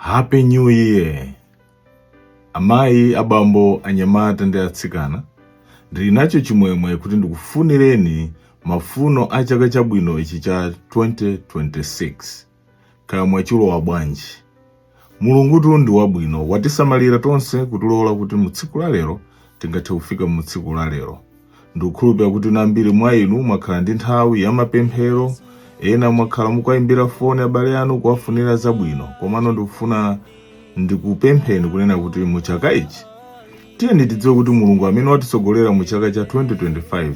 Happy New Year! Amayi, abambo, anyamata ndi atsikana, ndili nacho chimwemwe kuti ndikufunireni mafuno a chaka chabwino ichi cha 2026. Kaya mwachilowa bwanji? Mulungutu ndi wabwino, watisamalira tonse kutilola kuti mu tsiku la lero tingathe kufika mu tsiku la lero. Ndikukhulupirira kuti ambiri mwa inu mwakhala ndi nthawi ya mapemphero, ena mwakhala mukuwayimbira foni abale anu kuwafunira zabwino. Komano ndikufuna ndikupempheni kunena kuti mu chaka ichi tiyeni tidziwe kuti Mulungu amene watitsogolera mu chaka cha 2025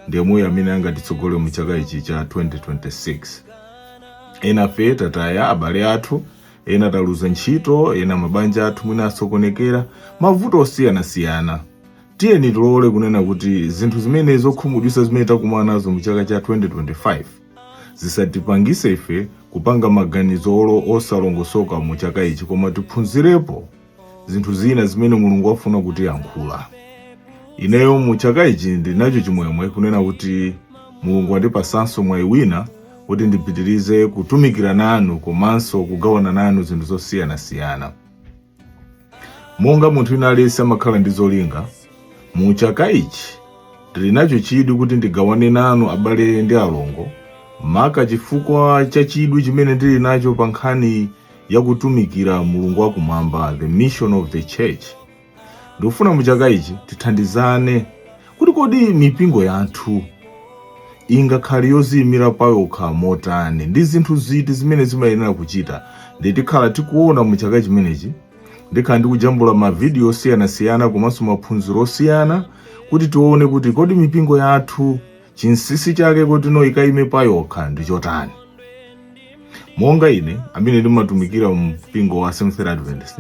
ndi yemweyo amene angatitsogolere mu chaka ichi cha 2026. Enafe tataya abale athu, ena taluza ntchito, ena mabanja athu mwina asokonekera, mavuto osiyanasiyana. Tiyeni tilole kunena kuti zinthu zimene zokhumudwitsa zimene takumana nazo mu chaka cha 2025 zisatipangise ife kupanga maganizo olo osalongosoka mu chaka ichi, koma tiphunzirepo zinthu zina zimene Mulungu afuna kutiyankhula. Ineyo mu chaka ichi ndinacho chimwemwe kunena kuti Mulungu wandipasanso mwayi wina kuti ndipitirize kutumikira nanu komanso kugawana nanu zinthu zosiyanasiyana. Monga munthu wina aliyense amakhala ndi zolinga, mu chaka ichi ndili nacho chidwi kuti ndigawane nanu abale ndi alongo, maka chifukwa cha chidwi chimene ndili nacho pa nkhani yakutumikira Mulungu wakumwamba, the mission of the church. Ndikufuna mu chaka ichi tithandizane kuti kodi mipingo yathu ingakhale yoziyimira payokha motani, ndi zinthu ziti zimene zimayenera kuchita. Ndi tikhala tikuona mu chaka chimenechi, ndikhala ndikujambula mavidiyo osiyanasiyana komanso maphunziro osiyana kuti tione kuti kodi mipingo yathu chinsinsi chake kuti no ikayime payokha ndi chotani. Monga ine amene ndimatumikira mu mpingo wa Seventh Day Adventist,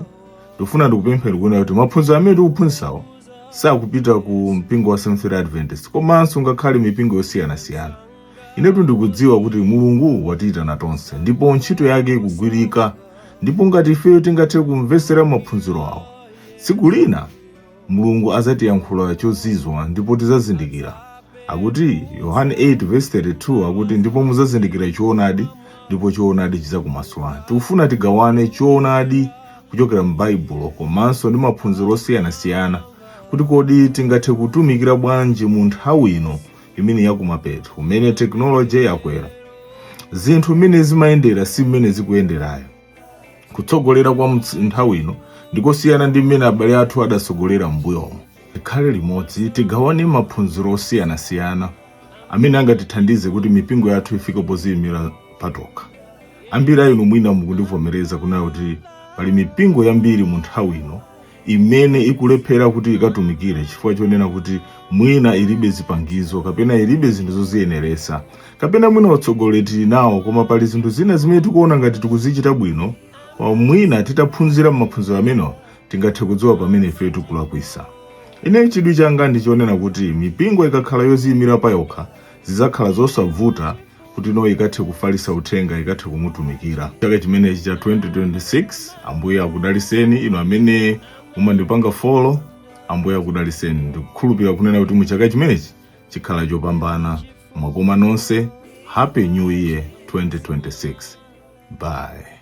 ndikufuna ndikupempheni kuona kuti maphunziro amene tikuphunzitsawo sakupita ku mpingo wa Seventh Day Adventist komanso ngakhale mipingo yosiyanasiyana. Inetu ndikudziwa kuti Mulungu watiyitana tonse ndipo ntchito yake ikugwirika, ndipo ngati ifeyo tingathe kumvetsera maphunziro awo, tsiku lina Mulungu azatiyankhula chozizwa ndipo tizazindikira. Akuti Yohane 8 verse 32 akuti, ndipo muzazindikira choonadi ndipo choonadi chizakumasulani. Tikufuna tigawane choonadi kuchokera m'Baibulo komanso ndi maphunziro osiyanasiyana kuti kodi tingathe kutumikira bwanji mu nthawi ino imene yakumapeto, kumene tekinoloji yakwera, zinthu mmene zimayendera si mmene zikuyenderayo. Kutsogolera kwa nthawi ino ndikosiyana ndi mmene abale athu adatsogolera m'mbuyomo. Tikhale limodzi, tigawane maphunziro osiyanasiyana amene angatithandize kuti mipingo yathu ifike poziyimira patokha. Ambiri a inu mwina mukundivomereza kunena kuti pali mipingo yambiri mu nthawi ino imene ikulephera kuti ikatumikire chifukwa chonena kuti mwina ilibe zipangizo kapena ilibe zinthu zoziyeneresa, kapena mwina utsogoleri tili nawo koma pali zinthu zina zimene tikuona ngati tikuzichita bwino, koma mwina titaphunzira m'maphunziro amenewa tingathe kudziwa pamene ife tikulakwisa. Ine chidwi changa ndi chonena kuti mipingo ikakhala yoziyimira payokha zidzakhala zosavuta kuti no ikathe kufalisa uthenga, ikathe kumutumikira. Chaka chimenechi cha 2026, Ambuye akudaliseni inu amene mumandipanga follow. Ambuye akudaliseni. Ndikukhulupirira kunena kuti mu chaka chimenechi chikhala chopambana. Mwakoma nonse. Happy New Year 2026. Bye.